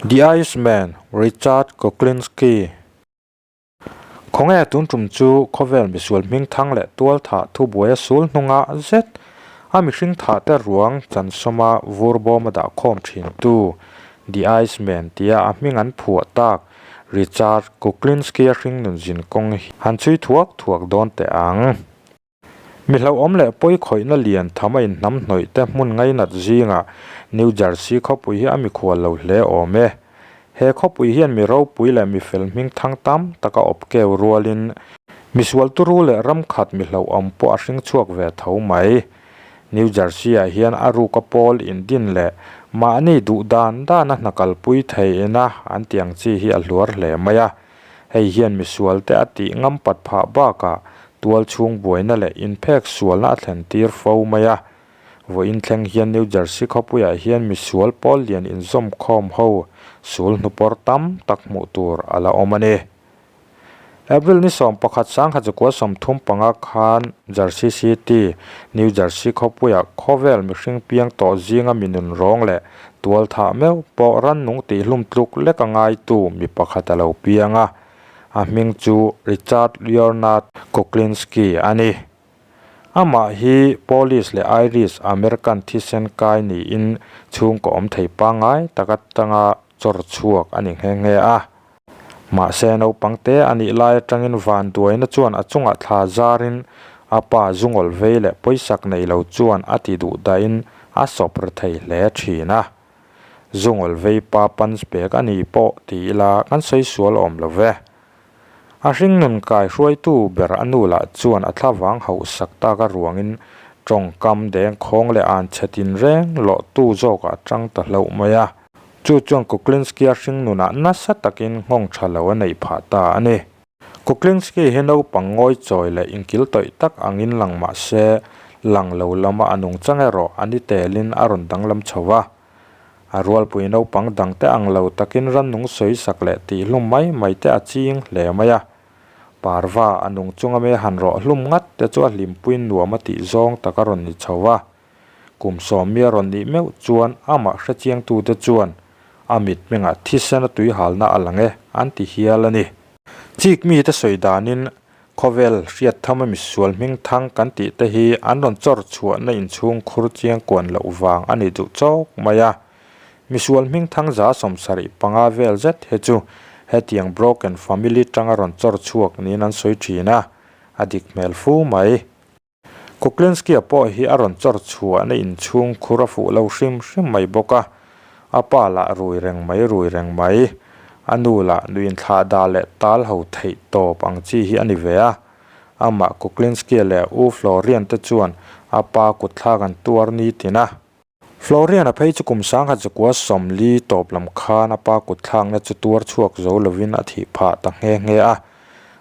The Iceman, Richard Kuklinski. Khawnge tun tum chu khawvel misual hming thang leh tual thah thubuai a sul hnunga zet a mihring thah te ruang chansawma vur bawm a dah khawm thin tu The Iceman tia a hming an phuah tak Richard Kuklinski a hringnun zin kawng hi han chhui thuak thuak dawn teh ang. Mi hlauhawm leh pawi khawihna lian tham a inhnam hnawih te hmun ngainat zingah New Jersey khawpui hi a mikhual lo hle awm e. He khawpui hian mi ropui leh mi fel hming thang tam tak a awp keu rualin misual turu leh ram khat mi hlauhawm pawh a hring chhuak ve tho mai. New Jersey-ah hian a ruka pawl indin leh mahni duh dan dana hna kalpui theihna an tih ang chi hi a hluar hle mai a. Hei hian misualte a tih ngam pat phah bakah tual chhung buaina leh inphek sualna a thlen tir fo mai a. Vawiin thleng hian New Jersey khawpuiah hian misual pawl lian inzawmkhawm ho sul hnupawr tam tak hmuh tur a la awm a ni. April ni 11 sangkhat 35 khan Jersey City, New Jersey khawpuiah khawvel mihring piang tawh zinga mi nun rawng leh Tual thah meuh pawh rannung tihhlum tluk lek a ngaitu mi pakhat a lo piang a, a hming chu Richard Leonard Kuklinski a ni. Amah hi Polish leh Irish American thisen kai niin chhungkaw awm thei pangngai tak atanga chawr chhuak a ni nghe nghe a. Mahse naupang te a nih lai atangin vanduaina chuan a chungah thla zarin a pa zungawl vei leh pawisak nei lo chuan a ti duh dahin a sawp ri thei hle thin a. Zungawl vei pa punch bag a ni pawh ti ila kan sawi sual awm lo ve. A hringnun kai hruaitu ber a nu lah chuan a thlavang hauhsak tak a ruangin tawngkam deng khawng leh an chhe tinreng lawhtu zawkah a tang ta hlauh mai a. Chu chuan Kuklinski-a hringnunah nasa takin nghawng tha lo a neih phah ta a ni. Kuklinski hi naupang ngawi chawi leh inkil tawih tak angin lang mah se, lang lo lama a nungchang erawh a ni telin a rawn danglam chho va. A rualpui naupang dangte ang lo takin rannung sawisak leh tihhlum mai mai te a ching hle mai a. Parva a nung chunga me han rawh hlum ngat te chu a hlimpui nuam a tih zawng tak a rawn ni chho va. Kum sawmmi a rawn nih meuh chuan amah hrechiangtute chuan a mitmengah thisen a tuihalna a lang e an ti hial a ni. Chik mite sawi danin khawvel hriatthama misual hming thang kan tih te hi an rawn chawr chhuahna inchhung khur chiang kuan loh vang a ni duh chawk mai a. Misual hming thang 75 vel zet hi chu hetiang broken family tanga rawn chawr chhuak niin an sawi thin a, a dik hmel fu mai. Kuklinski-a pawh hi a rawn chawr chhuahna inchhung khur a fuh lo hrim hrim mai bawk a, a pa lah rui reng mai rui reng mai, a nu lah nuin thlah dah leh tal ho theih tawp ang chi hi a ni ve a. Amah Kuklinski-a leh U Florian te chuan a pa kutthlak an tuar ni tin a. Florian-a phei chu kum 1940 tawp lam khan a pa kutthlakna chu tuar chhuak zo lovin a thih phah ta nghe nghe a.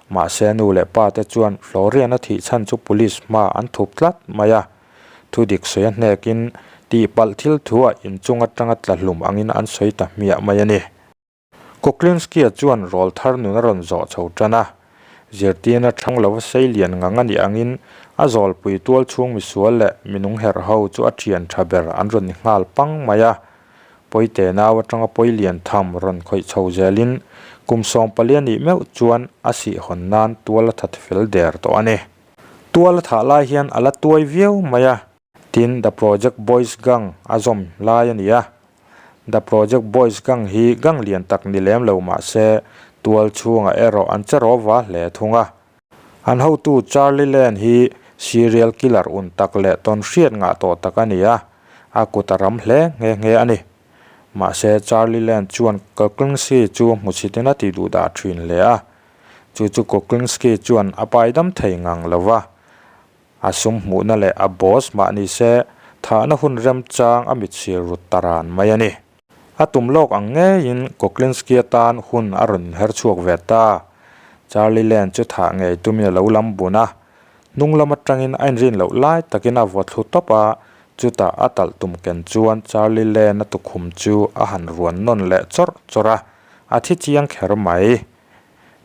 Mahse nu leh pa te chuan Florian-a thih chhan chu police hma an thup tlat mai a. Thudik sawi a hnekin tihpalh thil thuah inchung atanga tla hlum angin an sawi ta hmiah mai a ni. Kuklinski-a chuan rawl thar nun a rawn zawh chho tan a, zirtirna thang lova sei lian ngang a nih angin a zawlpui tual chhung misual leh minung herh ho chu a thian tha ber an rawn ni nghal pang mai a. Pawite nau atanga pawi lian tham rawn khawih chho zelin kum 14 a nih meuh chuan a sihhawn nan tual a that fel der tawh a ni. Tual a thah lai hian a la tuai viau mai a. Tin, The Project Boys Gang a zawm lai a ni a. The Project Boys Gang hi gang lian tak ni lem lo mah se, tual chhungah erawh an che rawh va hle thung a. An hotu Charlie Lane hi serial killer un tak leh tawn hriat ngah tawh tak a ni a, a kut a ram hle nghe nghe a ni. Mahse, Charlie Lane chuan Kuklinski chu hmuchhitin a ti duh dah thin hle a. Chu chu Kuklinski chuan a paidam thei ngang lo va. A sum hmuhna leh a boss mah ni se, thahna hun remchang a mitsir rut ta ran mai a ni. A tum lawk ang ngeiin Kuklinski atan hun a rawn inher chhuak ve ta. Charlie Lane chu thah ngei tumin a lo lam bun a, hnung lam atangin a inrin loh lai takin a vaw thlu tawp a, chutah a talh tum ken chuan Charlie Lane a tukhum chu a han ruan nawn leh chawrh chawrh a, a thi chiang kher mai.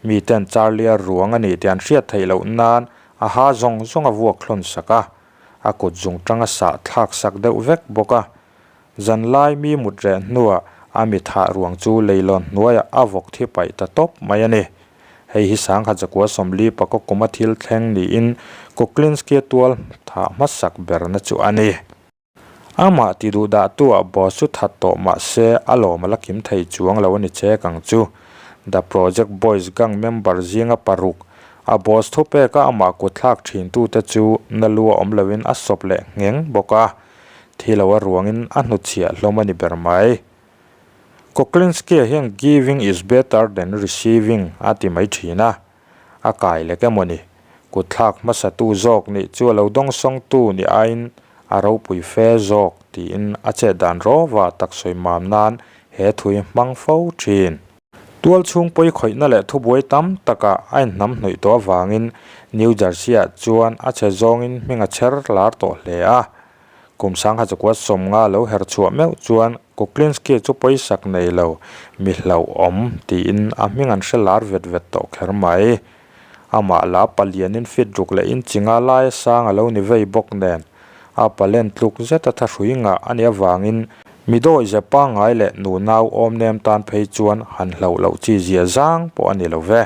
Miten Charlie-a ruang a nih tih an hriat theih loh nan a ha zawng zawng a vuak thlawn sak a, a kut zung tang a sah thlak sak deuh vek bawk a. Zan lai mi mut reh hnuah A mi thah ruang chu leilawn hnuaiah a vawk thi paih ta tawp mai a ni. Hei hi sangha zakua 40 pakaw kuma thil thleng niin Kuklinski-a tual thah hmasak berna chu a ni. Amah ti duh dahtu ah boss chu that tawh mah se a lawm a la kim thei chuang lo a ni chek ang chu. The Project Boys gang member zinga paruk a boss thu peka amah kut thlak thin tute chu na lu a awm loin a sawp leh ngheng bawk a, thi lo a ruangin a hnutchhiah hlawm a ni ber mai. Kuklinski-a hian giving is better than receiving a ti mai thin a. A kai lek emaw ni? Kutthlak hmasatu zawk nih chu a lo dawngsawngtu ni aiin a ropui fe zawk tiin a chet dan rawva tak sawi mam nan he thu hi hmang fo thin. Tual chhung pawi khawihna leh thubuai tam takah a inhnam hnawih tawh avangin New Jersey-ah chuan a che zawngin hming a chher lar tawh hle a. Kum sangha chakua 50 lo her chhuah meuh chuan Kuklinski chu pawisak nei lo, mi hlauhawm tiin a hming an hre lar vet vet tawh kher mai. Amah la palianin fit ruk leh in chinga laia sang a lo ni vei bawk nen, a palen tluk zeta thahrui ngah a nih avangin mi dawi ze pangngai leh nunau awm nem tan phei chuan han hlauh loh chi zia zang pawh a ni lo ve.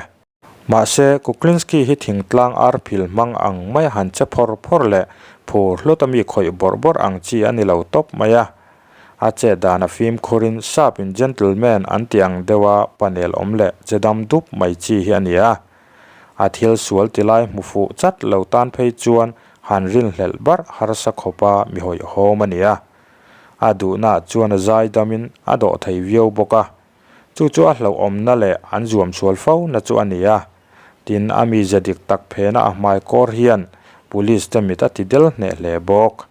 Mahse, Kuklinski hi thingtlang arphil hmang ang mai a han che phawr phawr leh phur hlut a mi khawih bawrh bawrh ang chi a ni lo tawp mai a. A chet dan a fimkhurin sap in gentleman an tih ang deuha panel awm leh che dam dup mai chi hi a ni a. A thil sual ti lai hmu fuh chat lo tan phei chuan han rinhlelh barh harsa khawpa mi hawihhawm a ni a. A duhnaah chuan a zaidamin a dawh thei viau bawk a. Chu chu a hlauhawmna leh an zuam sual fo na chu a ni a. Tin, a mize dik tak phena a hmai kawr hian Police te mit a ti del hneh hle bawk.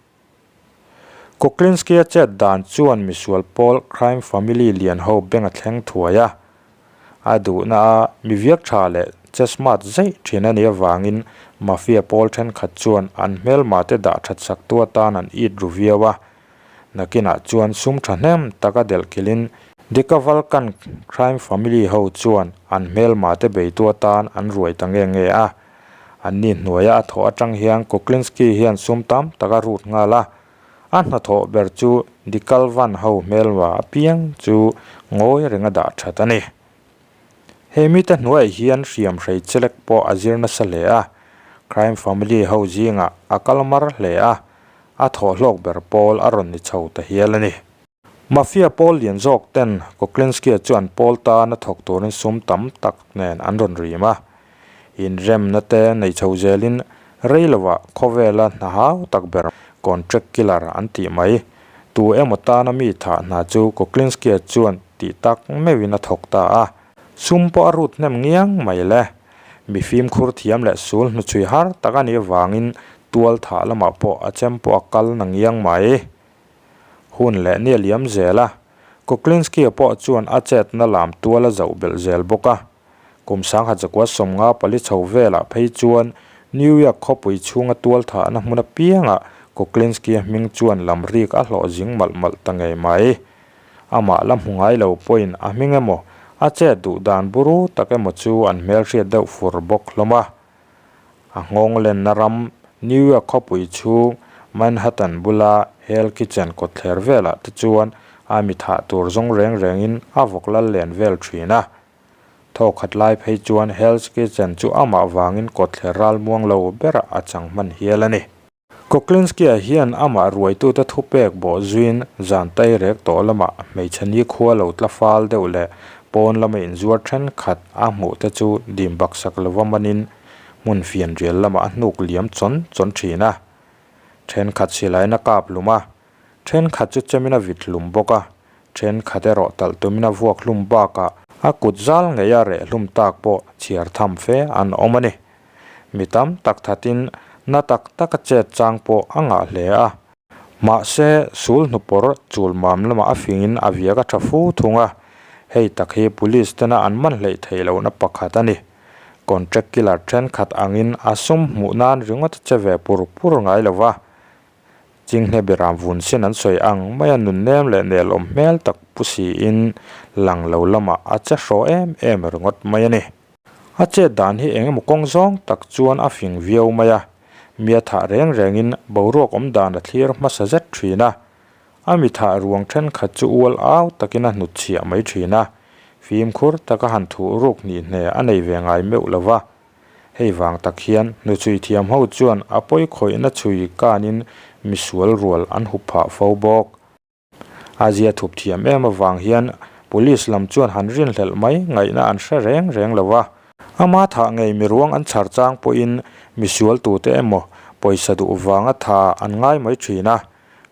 Kuklinski-a chet dan chuan misual pawl crime family lian ho beng a thleng thuai a. A duhna a mi viak tha leh che smart zeih thin a nih avangin mafia pawl thenkhat chuan an hmelma te dah that sak tu atan an it ru viau a. Nakinah chuan sum thahnem taka delh kilhin Dikavalkan crime family ho chuan an hmelma te beitu atan an ruai ta nge nge a. Anni hnuaia a thawh atang hian Kuklinski hian sum tam tak a rut nghal a. A hnathawh ber chu Dikalvan ho hmelma apiang chu ngawi renga dah that a ni. He mite hnuaiah hian hriam hrei chelek pawh a zir nasa hle a, crime family ho zingah a kal mar hle a, a thawhhlawk ber pawl a rawn ni chho ta hial a ni. Mafia pawl lian zawk ten Kuklinski-a chu an pawl tana thawk turin sum tam tak nen an rawn rim a, inremna te nei chho zelin rei lovah khawvela hna hau tak ber contract killer an tih mai. Tu emaw tana mi thah hna chu Kuklinski-a chuan tih tak meuhin a thawk ta a, sum pawh a rut hnem ngiang mai le. Mi fimkhur thiam leh sul hnuchhui har tak a nih avangin tual thah lamah pawh a chem pawh a kal na ngiang mai. Hun leh ni a liam zel a, Kuklinski-a pawh chuan a chetna lam tual a zoh belh zel bawk a. Kum sangha zakua 54 chho velah phei chuan New York khawpui chhunga tual thahna hmun apiangah Kuklinski-a hming chuan lam rik a hlawh zing malh malh ta ngei mai. Amah la hmu ngai lo pawhin a hming emaw, a chet duh dan buru tak emaw chu an hmelhriat deuh fur bawk hlawm a. A nghawng lenna ram New York khawpui chhung Manhattan bula Hell Kitchen kawtthler velah te chuan a mi thah tur zawng reng rengin a vawk lal len vel thin a. Thawkhat lai phei chuan Hell's Kitchen chu amah vangin kawtthler ral muang lo berah a chang hman hial a ni. Kuklinski-a hian amah ruaitute thupek bawh zuiin zan tai rek tawh lamah hmeichhe nikhua lo tla fal deuh leh pawn lama inzuar thenkhat a hmuh te chu dim baksak lova manin hmun fianrial lamah a hnuk liam chawn chawn thin a. Thenkhat silaiin a kap hlum a, thenkhat chu chemin a vit hlum bawk a, thenkhat erawh talh tumin a vuak hlum bakah a kut zal ngei a reh hlum tak pawh chhiar tham fe an awm a ni. Mi tam tak thatin na tak taka chet chang pawh a ngah hle a. Mahse, sul hnupawr chul mam lamah a fingin a viak a tha fu thung a, hei tak hi police tena an man hleih theih lohna pakhat a ni. Contract killer thenkhat angin a sum hmuh nan ringawt a che ve pur pur ngai lo va. Chinghne beram vun sin an sawi ang maia nunnem leh nelawm hmel tak pu siin lang lo lamah a che hraw em em ringawt mai a ni. A chet dan hi eng emaw kawng zawng tak chuan a fing viau mai a, mi a thah reng rengin boruak awm dan a thlir hmasa zet thin a. A mi thah ruang thenkhat chu ual au takin a hnutchhiah mai thin a, fimkhur taka han thuh ruk hnih hne a nei ve ngai meuh lo va. Hei vang tak hian hnuchhui thiam ho chuan a pawi khawihna chhui kanin misual rual an hup phah fo bawk. A zia thup thiam em avang hian Police lam chuan han rinhlelh mai ngaihna an hre reng reng lo va. Ama thah ngei miruang an chhar chang pawhin misual tute emaw pawisa duh vanga tha an ngai mai thin a,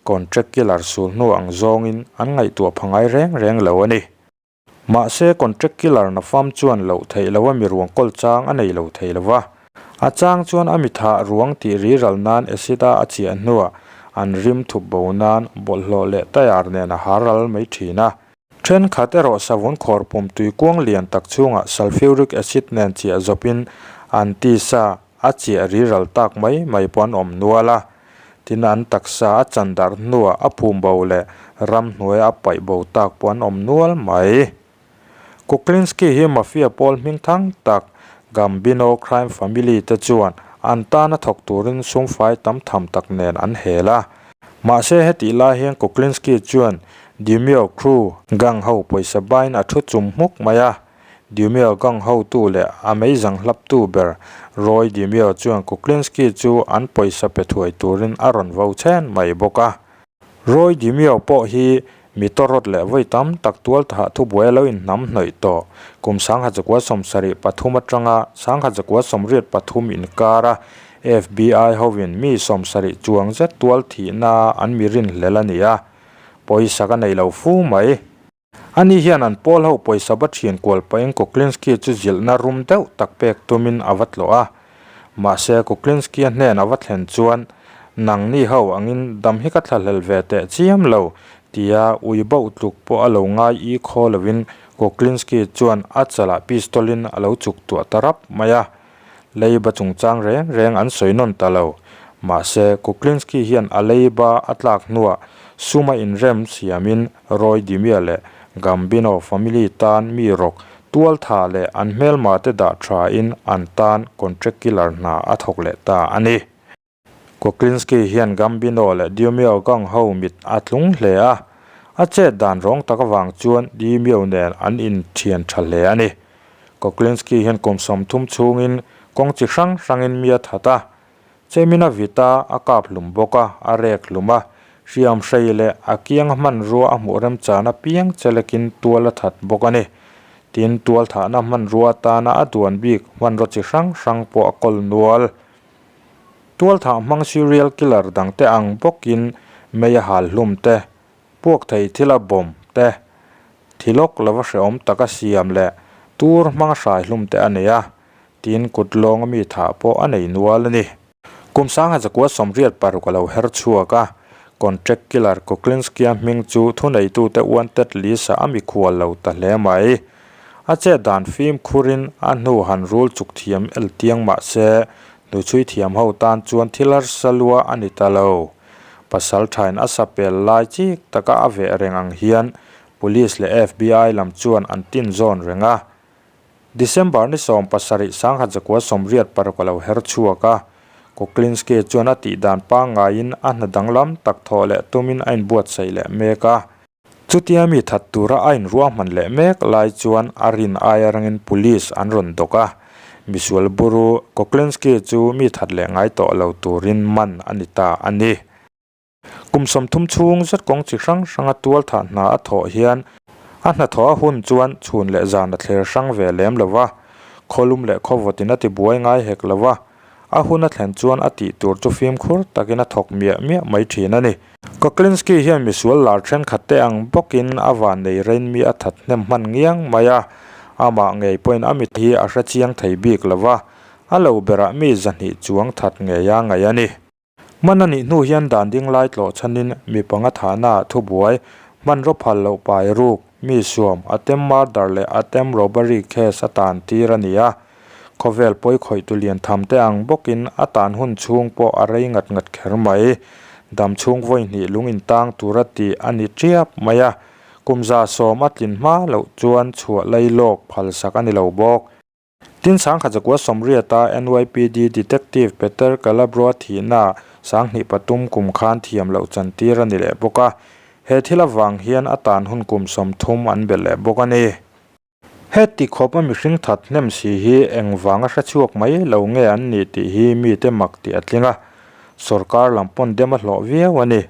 contract killer sul hnu ang zawngin an ngaihtuah pha ngai reng reng lo a ni. Mahse, contract killer na fam chuan loh theih loha mi ruang kawl chang a nei lo thei lo va. A chang chuan a mi thah ruang tih ri ral nan acid a a chiah hnuah an rim thup bo nan bawlhhlawh leh tyre nen a har ral mai thin a. Thenkhat erawh savun khawr pum tui kuang lian tak chhungah sulfuric acid nen chiah zawpin an tisa a chiah ri ral tak mai mai pawh an awm nual a. Tin an taksa a chan darh hnuah a phum bo leh ramhnuaia a paih bo tak pawh an awm nual mai. Kuklinski hi mafia pawl hming thang tak Gambino crime family te chuan an tana thawk turin sumfai tam tham tak nen an hel a. Mahse hetih lai hian Kuklinski chuan DiMeo crew gang ho pawisa bain a thu chum hmuk mai a. DiMeo gang hotu leh a meizang hlaptu ber Roy DiMeo chuan Kuklinski chu an pawisa pe thuai turin a rawn vo chhen mai bawk a. Roy DiMeo pawh hi mi tawrawt leh vawi tam tak tual thah thubuai a lo inhnam hnawih tawh. Kum 1973 atanga 1983 inkara FBI hovin mi 70 chuang zet tual thihna an mi rinhlel a ni a, pawisa ka nei lo fu mai. Ani hian an pawl ho pawisa va thian kual pahin Kuklinski chu zilhna rum deuh tak pek tumin a va tlawh a. Mahse, Kuklinski-a hnen a va thlen chuan, Nangni ho angin dam hi ka thlahlel ve teh chiam lo, tia ui bauh tluk pawh a lo ngai i khaw lovin Kuklinski chuan a chalah pistol-in a lo chuk tuah ta rap mai a. Leiba chungchang reng reng an sawi nawn ta lo. Mahse, Kuklinski hian a leiba a tlak hnuah suma inrem siamin Roy DiMeo leh Gambino family tan mi rawk tualtha leh an hmelma te dah thain an tan contract killer hna a thawk leh ta a ni. Kuklinski hian Gambino leh DiMeo gang ho mit a tlung hle a, a chet dan rawng tak avang chuan DiMeo nen an inthian tha hle a ni. Kuklinski hian kum 30 chhungin kawng chi hrang hrangin mi a that a, chemin a vit a, a kap hlum bawk a, a rek hlum a, hriam hrei leh a kiang hmanrua a hmuh remchan apiang chelekin tual a that bawk a ni. Tin, tual thahna hmanrua atana a duan bik hmanraw chi hrang hrang pawh a kawl nual. Tualthah hmang serial killer dangte ang bawkin mei a hal hlum te, puak thei thila bawm te, thilawk lova hrehawm taka siam leh tur hmanga hrai hlum te a nei a, tin kut lawnga mi thah pawh a nei nual a ni. Kum 1986 a lo her chhuak a, contract killer Kuklinski-a hming chu thuneitute wanted list-ah a mikhual lo ta hle mai. A chet dan fimkhurin a hnu han rul chuk thiam el tiang mah se, hnuchhui thiam ho tan chuan thil harsa lua a ni ta lo. Pasal thain a sapel lai chik taka a veh reng ang hian Police leh FBI lam chuan an tin zawn reng a. December ni 17 1986 a lo her chhuak a, Kuklinski chuan a tih dan pangngaiin a hna danglam tak thawh leh tumin a inbuatsaih leh mek a. Chutia mi that tura a inruahman leh mek lai chuan a rin aia rangin police an rawn dawk a, misual buru Kuklinski chu mi that leh ngai tawh lo turin man a ni ta a ni. Kum 30 chhung zet kawng chi hrang hranga tual thah hna a thawh hian a hnathawh a hun chuan chhun leh zan a thler hrang ve lem lo va, khawlum leh khawvawtin a tibuai ngai hek lo va. A hun a thlen chuan a tih tur chu fimkhur takin a thawk miah miah mai thin a ni. Kuklinski hian misual lar thenkhat te ang bawkin a van nei rein mi a that hnem hman ngiang mai a, amah ngei pawhin a mit hi a hre chiang thei bik lo va, a lo berah mi 200 chuang that ngei a ngaih a ni. Hman a nih hnu hian dan ding lai tlawh chhanin mi panga thahnaah thubuai, hmanraw phal loh pai ruk, mi suam, attempt murder leh attempt robbery case a tan tir a ni a. Khawvel pawi khawih tu lian tham te ang bawkin a tan hun chhung pawh a rei ngat ngat kher mai. Dam chhung vawi hnih lung intang tura tih a ni tiap mai a. Kum 110 a tlin hma loh chuan chhuah lai lawk phalsak a ni lo bawk. Tin 1980-a NYPD Detective Peter Calabro-a thihna 2003 kum khan thiam loh chantir a ni leh bawk a. He thil avang hian a tan hun kum 30 an belh leh bawk a ni. Heti khawpa mihring that hnem si hi engvanga hre chhuak mai lo nge an nih tih hi mite mak tih a tling a, sorkar lam pawn dem a hlawh viau a ni.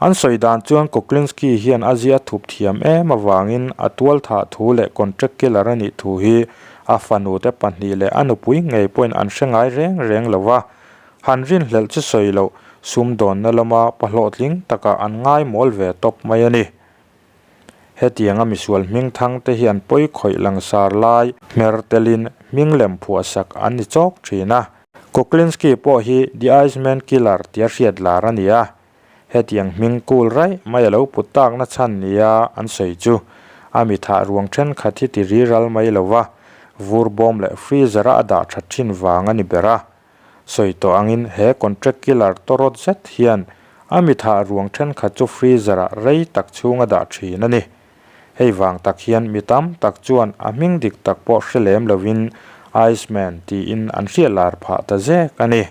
An sawi dan chuan Kuklinski hian a zia thup thiam em avangin a tual thah thu leh contract killer a nih thu hi a fanute pahnih leh a nupui ngei pawhin an hre ngai reng reng lo va, han rinhlelh chu sawi loh sumdawnna lama pahlawhtling takah an ngai mawl ve tawp mai a ni. Hetianga misual hming thang te hian pawi khawih langsar lai hmer telin hming lem phuahsak an ni chawk thin a. Kuklinski pawh hi The Iceman Killer tia hriat lar a ni a. Hetiang hming cool raih mai a lo put takna chhan nia an sawi chu a mi thah ruang thenkhat hi ti ri ral mai lo va, vur bawm leh freezer a a dah that thin vang a ni ber a. Sawi tawh angin he contract killer tawrawt zet hian a mi thah ruang thenkhat chu freezer ah rei tak chhung a dah thin a ni. Hei vang tak hian mi tam tak chuan a hming dik tak pawh hre lem lovin Iceman tiin an hriat lar phah ta zek a ni.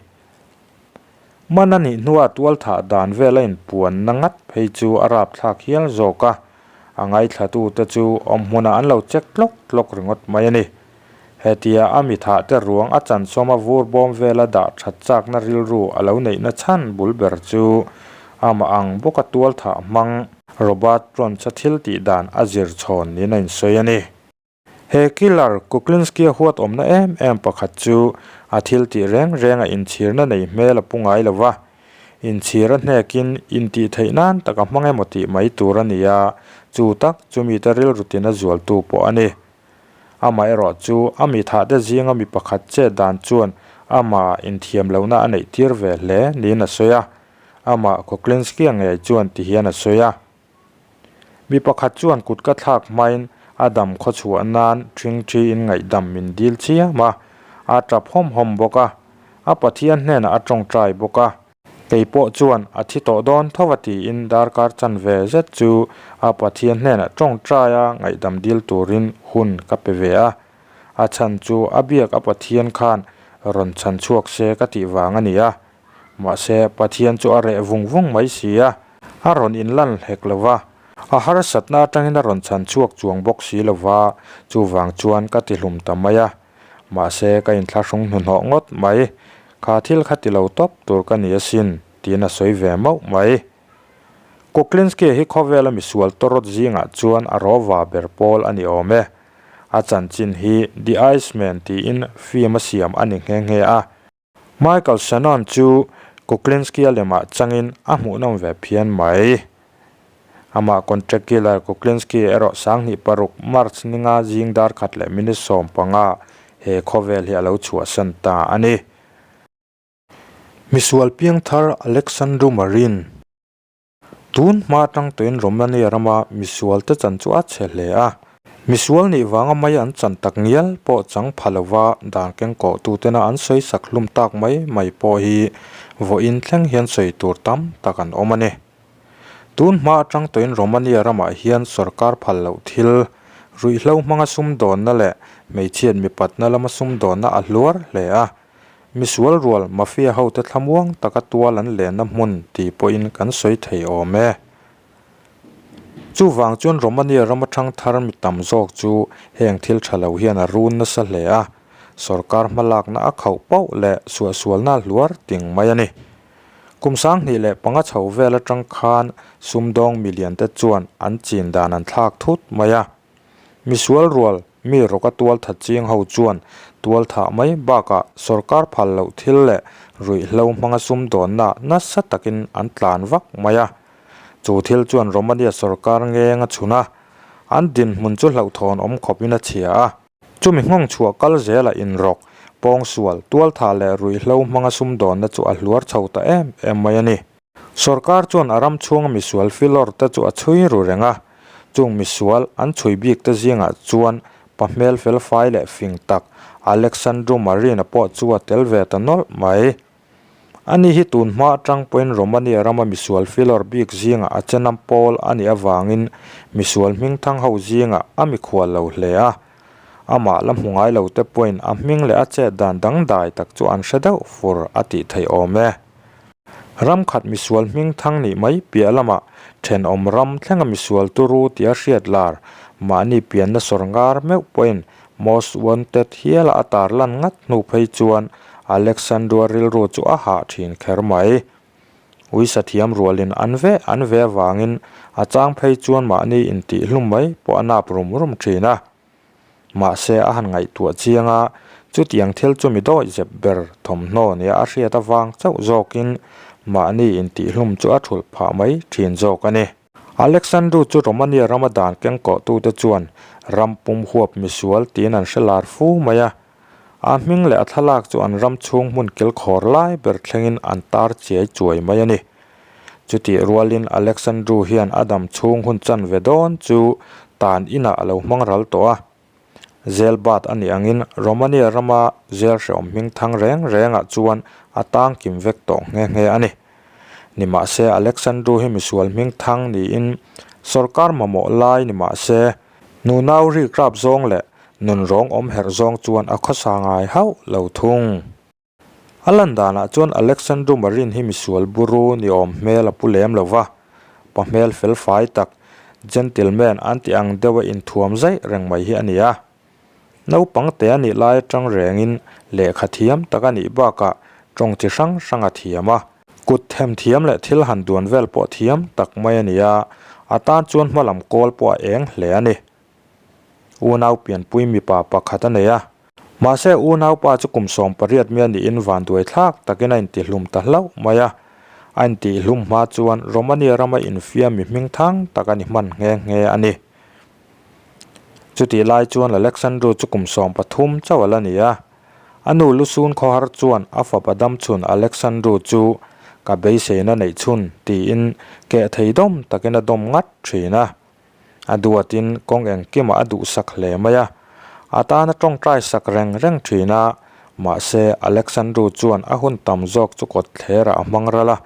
Man a nih hnua tual thah dan vel a inpuanna ngat phei chu a rapthlak hial zawk a, a ngaithlatute chu awmhmunah an lo check tlawk tlawk ringawt mai a ni. Hetia a mi thah te ruang a chansawm a vur bawm vela dah that chakna rilru a lo neihna chhan bul ber chu amah ang bawka tual thah hmang Robert Tronch-a thil tih dan a zir chhawn niin a insawi a ni. He killer Kuklinski-a huat awmna em em pakhat chu a thil tih reng renga inchhirna nei hmel a pu ngai lo va, inchhir a hnekin intih theih nan tak a hmang emaw tih mai tur a ni a, chu tak chu mite rilru tina zualtu pawh a ni. Amaherawh chu a mi thahte zinga mi pakhat chet dan chuan amah inthiam lohna a neih tir ve hle niin a sawi a. Amah Kuklinski-a ngei chuan ti hian a sawi a. Mi pakhat chuan kut ka thlak hmain a dam khawchhuah nan ṭhingṭhiin ngaihdam min dil chiam a, a ṭap hawm hawm bawk a, a Pathian hnenah a ṭawngṭai bawk a. Kei pawh chuan a thi tawh dawn tho a tiin darkar chanve zet chu a Pathian hnenah tawngtai a ngaihdam dil turin hun ka pe ve a. A chhan chu a biak a Pathian khan rawn chhan chhuak se ka tih vang a ni a. Mahse Pathian chu a reh vung vung mai si a, a rawn inlan hlek lo va. A harsatna atangin a rawn chhan chhuak chuang bawk si lo va, chuvang chuan ka tihlum ta mai a. Mahse, ka inthlahrung hnuhnawh ngawt mai. Kha thil kha ti lo tawp tur ka ni asin, tiin a sawi ve mauh mai. Kuklinski hi khawvela misual tawrawt zingah chuan a rawva ber pawl a ni awm e. A chanchin hi The Iceman tiin film a siam a ni nghe nghe a. Michael Shannon chu Kuklinski-a lemah changin a hmuhnawm ve phian mai. Amah contract killer Kuklinski erawh 2006 March ninga zing dar khat leh minute 15 he khawvel hi a lo chhuahsan ta a ni. Misual piangthar Alexandru Marin. Tun hma atang tawhin Romania rama misual te chan chu a chhe hle a. Misual nih vanga mai an chan tak ngial pawh chang pha lova dan keng kawh tutena an sawi sak hlum tak mai mai pawh hi vawiin thleng hian sawi tur tam tak an awm a ni. Tun hma atang tawhin Romania ramah hian sorkar phal loh thil, ruihhlo hmanga sumdawnna leh hmeichhiat mipatna lama sumdawnna a hluar hle a. Misual rual mafia hote thlamuang taka tual an lenna hmun tih pawhin kan sawi thei awm e. Chuvang chuan Romania rama thangthar mi tam zawk chu heng thil tha lo hian a run nasa hle a, sorkar hmalakna a khauh pauh leh suahsualna a hluar ting mai a ni. Kum 2005 chho vel atang khan sumdawng milian te chuan an chin dan an thlak thut mai a. Misual rual mi rawka tualtha ching ho chuan tualthah mai bakah sorkar phal loh thil leh ruihhlo hmanga sumdawnna nasa takin an tlan vak mai a. Chu thil chuan Romania sorkar ngeng a chhun a, an dinhmun chu hlauhthawn awm khawpin a chhia a. Chumi nghawng chhuah kal zela inrawk, pawngsual, tualthah leh ruihhlo hmanga sumdawnna chu a hluar chho ta em em mai a ni. Sorkar chuan a ram chhunga misual filawr te chu a chhui ru reng a, chung misual an chhui bik te zingah chuan pa hmel fel fai leh fing tak Alexandru Marin-a pawh chu a tel ve ta nawlh mai. Ani hi tun hma atang pawhin Romania rama misual filawr bik zingah a chenam pawl a nih avangin misual hmingthang ho zingah a mikhual lo hle a, amah la hmu ngai lo te pawhin a hming leh a chet dan dangdai tak chu an hre deuh fur a tih theih awm e. Ram khat misual hming thang nih mai piah lamah thenawm ram thlenga misual turu tia hriat lar mahni pianna sawr ngar meuh pawhin Most Wanted hiala a tar lan ngat hnu phei chuan Alexandrua rilru chu a hah thin kher mai. Uisa thiam rualin an veh an ve avangin a chang phei chuan mahni intihhlum mai pawh a nap rum rum thin a. Mahse a han ngaihtuah chiang a, chutiang thil chu mi dawih zep ber thawmhnaw nia a hriat avang chauh zawkin mahni intihhlum chu a thulh phah mai thin zawk a ni. Alexandru chu Romania rama dan kengkawhtute chuan ram pum huap misual tiin an hre lar fu mai a. A hming leh a thlalak chu an ram chhung hmun kilkhawr lai ber thlengin an tar chiai chuai mai a ni. Chutih rualin Alexandru hian a dam chhung hun chanve dawn chu tan inah a lo hmang ral tawh a. Zel bat a nih angin Romania rama zel hrehawm hming thang reng rengah chuan a tang kim vek tawh nghe nghe a ni. Nimahse Alexandru hi misual hming thang niin sawrkar mamawh lai ni mahse nunau rikrap zawng leh nunrawng awm herh zawng chuan a khawsa ngai hauh lo thung. A lan danah chuan Alexandru Marin hi misual buru ni awm hmel a pu lem lo va, pa hmel fel fai tak, gentleman an tih ang deuha inthuam zaih reng mai hi a ni a. Naupang te a nih lai atang rengin lehkha thiam tak a nih bakah tawng chi hrang hrang a thiam a. Kut them thiam leh thil han duan vel pawh thiam tak mai a ni a, a tan chuan hmalam kawl pawh a eng hle a ni. Unau pianpui mipa pakhat a nei a. Mahse, unaupa chu kum 18 mi a niin vanduai thlak takin a intihlum ta hlauh mai a. A intihlum hma chuan Romania rama infiam mi hming thang tak a ni hman nghe nghe a ni. Chutih lai chuan Alexandru chu kum 13 chauh a la ni a. A nu Lusun khawhar chuan a fapa damchhun Alexandru chu ka beiseina neih chhun tiin keh thei dawm takin a dawm ngat thin a. A duatin kawng engkimah a duhsak hle mai a, a tana tawngtai sak reng reng thin a, mahse Alexandru chuan a hun tam zawk chu kawt thlerah a hmang ral a,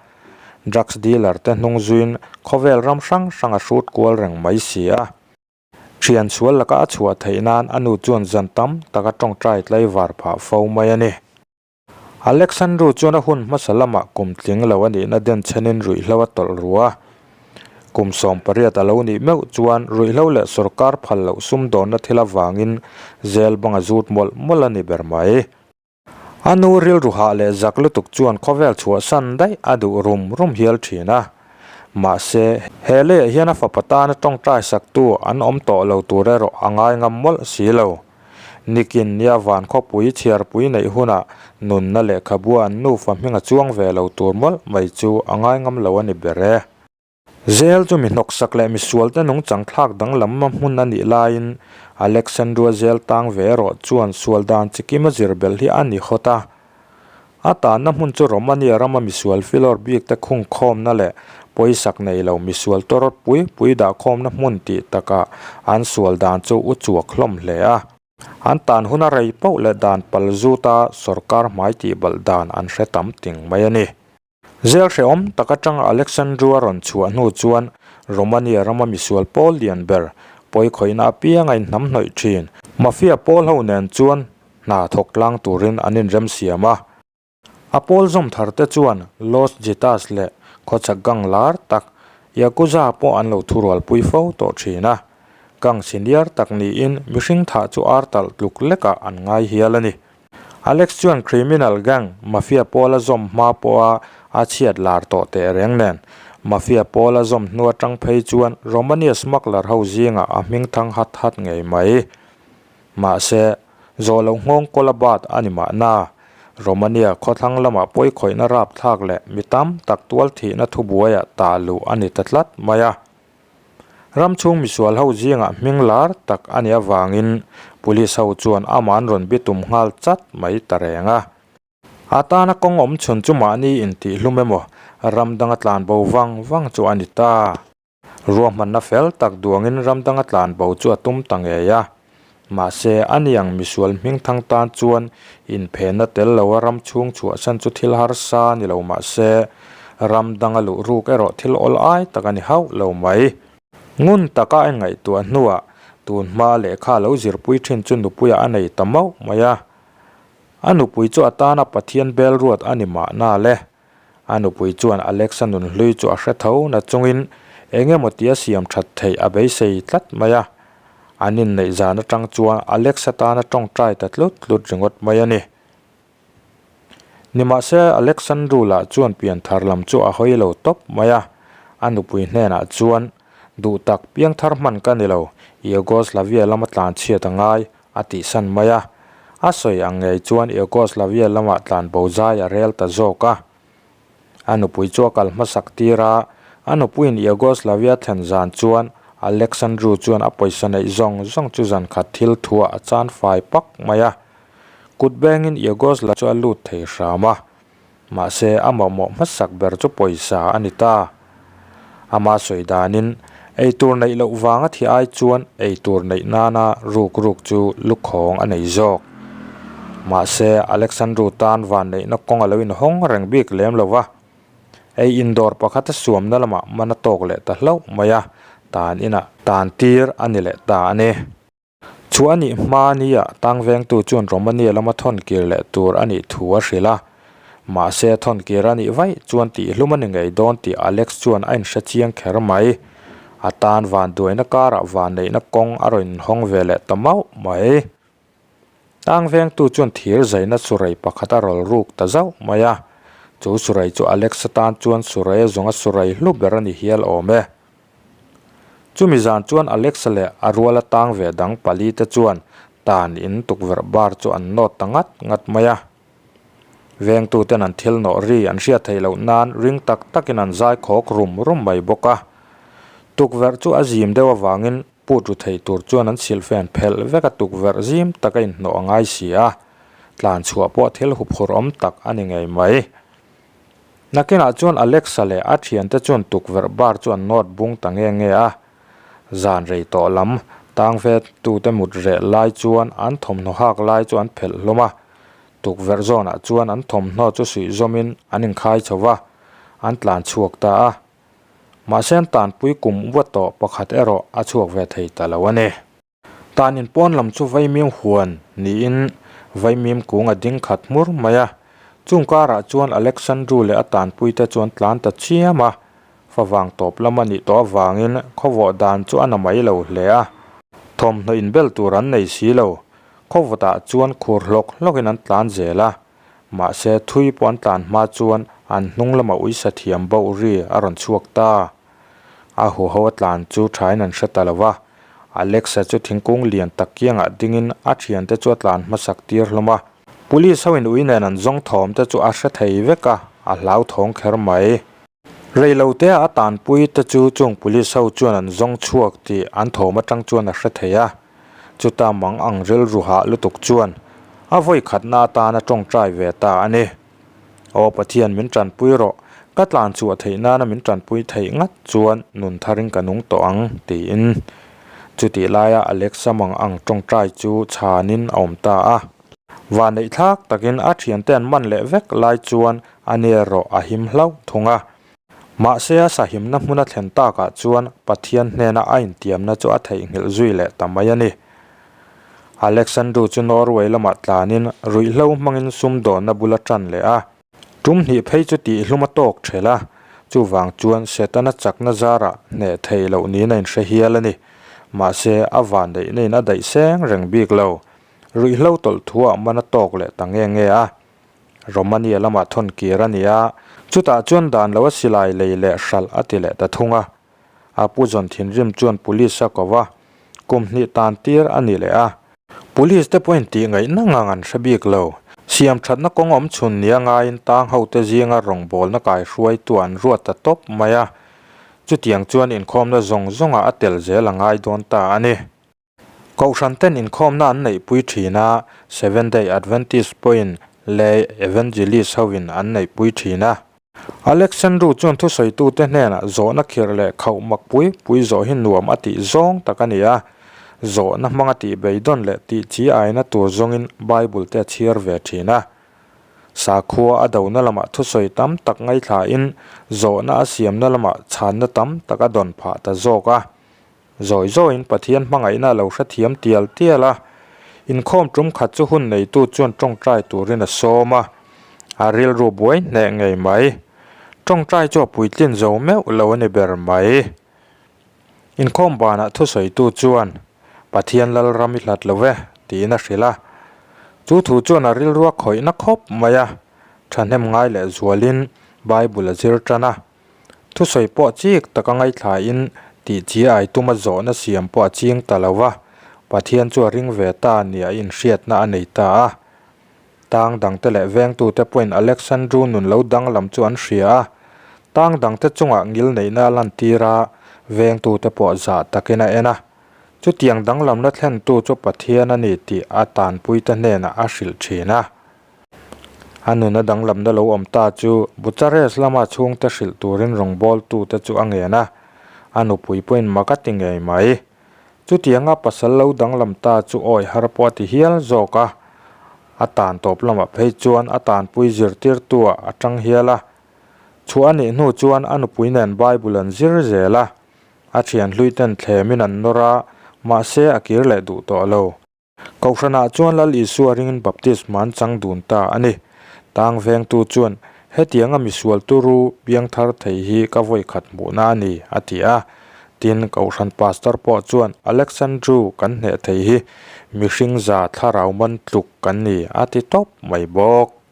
drugs dealer te hnung zuiin khawvel ram hrang hrang a hrut kual reng mai si a. Thian sual laka a chhuah theih nan a nu chuan zan tam tak a tawngtai tlaivar phah fo mai a ni. Alexandru chuan a hun hmasa lamah kum tling lo a nihna den chhenin ruihhlo a tawlh ru a. Kum 18 a lo nih meuh chuan ruihhlo leh sawrkar phal loh sumdawnna thil avangin zel bang a zut mawlh mawlh a ni ber mai. A nu rilru hah leh zak lutuk chuan khawvel chhuahsan daih a duh rum rum hial thin a. Mahse, he leiah hian a fapa tana tawngtai saktu an awm tawh lo tur erawh a ngai ngam mawlh si lo. Nikin nia van khawpui chhiarpui neih hunah nunna lehkhabua an nufa hming a chuang ve lo tur mawlh mai chu a ngai ngam lo a ni ber e. Zel chu mi hnawksak leh misualte nungchang thlak danglam a hmun a nih laiin Alexandrua zel tang ve erawh chuan sual dan chikim a zir belh hi a ni hawt a. A tanna hmun chu Romania rama misual filawr bikte khungkhawmna leh pawisak nei lo misual tawrawt pui pui dahkhawmna hmun tih takah an sual dan chu u chuak hlawm hle a. An tan huna rei poh leh dan pal zuta sawrkar hmai tih balh dan an hre tam ting mai a ni. Zel hrehawm tak atanga Alexandru a rawn chhuah hnu chuan Romania rama misual pawl lian ber pawikhawihna apianga inhnamhnawih thin Mafia pawl ho nen chuan hna thawk tlang turin an inremsiam a. A pawl zawm thar te chuan Los Zetas leh khawchhak gang lar tak Yakuza pawh an lo thurualpui fo tawh thin a. Gang senior tak niin mihring thah chu ar talh tluk lekah an ngai hial a ni. Alex chuan criminal gang mafia pawl a zawm hma pawha a chhiat lar tawh teh reng nen, mafia pawl a zawm hnu atang phei chuan Romania smuggler ho zingah a hming thang hat hat ngei mai. Mahse, zawh loh nghawng kawl a bat a ni mahna, Romania khawthlang lamah pawikhawihna rapthlak leh mi tam tak tual thihna thubuaiah tah luh a ni ta tlat mai a. Ram chhung misual ho zingah hming lar tak a nih avangin Police ho chuan amah an rawn bitum nghal chat mai ta reng a. A tana kawng awm chhun chu mahni intihhlum emaw ram danga tlan bo vang vang chu a ni ta. Ruahmanna fel tak duangin ram danga tlan bo chu a tum ta ngei a. Mahse, a ni ang misual hming thang tan chuan inphenna tel loa ram chhung chhuahsan chu thil harsa ni lo mahse, ram danga luh ruk erawh thil awl ai tak a ni hauh lo mai. Ngun taka a inngaihtuah hnuah tun hma lehkha lo zirpui thin chu nupuiah a nei ta mauh mai a. A nupui chu a tana Pathian bel ruat a ni mahna le. A nupui chuan Alex-a nunhlui chu a hre tho na chungin eng emaw tia siam that theih a beisei tlat mai a. An inneih zan atang chuan Alex-a tana tawngtai ta tlut tlut ringawt mai a ni. Nimahse, Alexandru lah chuan pianthar lam chu a hawi lo tawp mai a, a nupui hnenah chuan, Duh tak, piangthar hman ka ni lo, Yugoslavia lama tlan chhiat a ngai, a tihsan mai a. A sawi ang ngei chuan Yugoslavia lamah tlan bo zai a rel ta zawk a. A nupui chu a kal hmasak tir a, a nupuiin Yugoslavia thlen zan chuan Alexandru chuan a pawisa neih zawng zawng chu zan khat thil thuah a chan fai pak mai a. Kut bengin Yugosla chu a lut thei hram a, mahse a mamawh hmasak ber chu pawisa a ni ta. Ama sawi danin eitur neih loh vanga thi ai chuan eitur neih nana ruk ruk chu lukhawng a nei zawk. Mahse Alexandru tan van neihna kawng a lo inhawng reng bik lem lo va, ei indawr pakhat a suamna lamah man a tawk leh ta hlauh mai a, tan inah tan tir a ni leh ta a ni. Chhuah a nih hma nia tang vengtu chuan Romania lama thawn kir leh tur a nih thu a hrilh a. Mahse thawn kir a nih vaih chuan tihhlum a ni ngei dawn tih Alex chuan a inhre chiang kher mai. A tan vanduaina karah vanneihna kawng a rawn inhawng ve leh ta mauh mai. Tang vengtu chuan thir zaina surei pakhat a rawl ruk ta zauh mai a. Chu surei chu Alex atan chuan surei a zawnga surei hlu ber a ni hial awm e. Chumi zan chuan Alexa leh a ruala tang ve dang pali te chuan tan in tukverh bar chu an nawt ta ngat ngat mai a. Vengtuten an thil nawh ri an hriat theih loh nan ring tak takin an zai khawk rum rum mai bawk a. Tukverh chu a zim deuh avangin put ru thei tur chuan an silhfen phelh vek a tukverh zim taka inhnawh a ngai si a, tlan chhuah pawh thil huphurh awm tak a ni ngei mai. Nakinah chuan Alexa leh a thiante chuan tukverh bar chu an nawt bung ta nge nge a. Zan rei tawh lam, tang ve tute mut reh lai chuan an thawmhnaw hak lai chu an phelh hlawm a. Tukverh zawnah chuan an thawmhnaw chu suih zawmin an inkhai chho va, an tlan chhuak ta a. Mahse an tanpui kum uat tawh pakhat erawh a chhuak ve thei ta lo a ni. Tan in pawn lam chu vaimim huan niin vaimim kung a ding khat hmur mai a, chung karah chuan Alexandru leh a tanpuite chu an tlan ta chiam a, favang tawp lam a nih tawh avangin khawvawh dan chu a na mai lo hle a, thawmhnaw inbel tur an nei si lo, khawvawtah chuan khur hlawk hlawkin an tlan zel a, mahse thui pawh an tlan hma chuan an hnung lama uisa thiam bauh ri a rawn chhuak ta. A huho a tlan chu thain an hre ta lo va, Alexa chu thingkung lian tak kiangah dingin a thiante chu a tlan hmasak tir hlawm a. Police ho in ui nen an zawng thawm te chu a hre thei vek a, a hlauthawng kher mai. Reilotea a tanpui te chu chung police ho chuan an zawng chhuak tih an thawm atang chuan a hre thei a. Chuta mang ang rilru hah lutuk chuan a vawi khatna atana tawngtai ve ta a ni. Aw Pathian min tanpui rawh, ka tlan chhuah theih nana min tanpui theih ngat chuan nun tharin ka nung tawh ang, tiin. Chutih laia Alexa mang ang tawngtai chu chhanin a awm ta a. Vanneih thlak takin a thiante an man leh vek lai chuan a ni erawh a him hlauh thung a. Mahse a sahimna hmuna thlen takah chuan Pathian hnena a intiamna chu a theihnghilh zui leh ta mai a ni. Alexandru chu Norway lamah tlanin ruihhlo hmangin sumdawnna bula tan leh a. Tum hnih phei chu tihhlum a tawk ṭhel a, chuvang chuan Setana chakna zarah hneh theih loh niin a inhre hial a ni. Mahse a vanneihna in a daih seng reng bik lo. Ruihhlo tawlh thuah man a tawk leh ta nge nge a. Romania lamah thawn kir a ni a, chutah chuan dan lo a silai lei leh hralh a ti leh ta thung a. A pu zawn thinrim chuan police a ko va, kum hnih tan tir a ni leh a. Police te pawhin tih ngaihna ngang an hre bik lo. Siam thatna kawng awm chhun nia ngaiin tang hote zinga rawngbawlna kaihruaitu an ruat ta tawp mai a, chutiang chuan inkhawmna zawng zawngah a tel zel a ngai dawn ta a ni. Kohhran ten inkhawmna an neihpui thin a, Seventh Day Adventist pawhin leh Evangelist hoin an neihpui thin a. Alexandru chuan thusawitute hnenah zawhna khirh leh khauh mak pui pui zawh hi nuam a tih zawng tak a ni a, zawhna hmanga tih beidawn leh tih chi aina tur zawngin Bible te a chhiar ve thin a. Sakhua a dona lamah thusawi tam tak ngaithlain zawhna a siamna lamah chhanna tam tak a dawn phah ta zawk a. Zawi zawiin Pathian hmangaihna a lo hrethiam tial tial a, inkhawm tum khat chu hun neitu chuan tawngtai turin a sawm a, a rilru buai hneh ngei mai. Tawngtai chu a puitlin zo meuh lo a ni ber mai. Inkhawm banah thusawitu chuan, Pathian Lalram i hlat lo e, tiin a hrilh a. Chu thu chuan a rilru a khawihna khawp mai a, thahnem ngai leh zualin Bible a zir tan a. Thusawi pawh chik taka ngaithlain tih chi ai tuma zawhna siam pawh a ching ta lo va, Pathian chu a ring ve ta nia inhriatna a nei ta a. Tang dangte leh vengtute pawhin Alexandru nun lo danglam chu an hria a, tang dangte chungah ngilneihna a lantir a, vengtute pawh zah takin a en a. Chutiang danglamna thlentu chu Pathian a ni tih a tanpuite hnenah a hrilh thin a. A nuna danglamna lo awm ta chu Bucharest lama chhungte hrilh turin rawngbawltute chu a ngen a, a nupui pawhin mak a ti ngei mai. Chutianga pasal lo danglam ta chu awi har pawh a ti hial zawk a, a tan tawp lamah phei chuan a tanpui zirtirtuah a tang hial a. Chhuah a nih hnu chuan a nupui nen Bible an zir zel a, a thian hluiten thlemin an nawr a, mahse a kir leh duh tawh lo. Kohhranah chuan Lal Isua ringin baptisma an chang dun ta a ni. Tang vengtu chuan, Hetianga misual turu piang thar thei hi ka vawi khat hmuhna a ni, a ti a. Tin, Kohhran pastor pawh chuan, Alexandru kan hneh thei hi mihring za thlarau man tluk kan ni, a ti tawp mai bawk.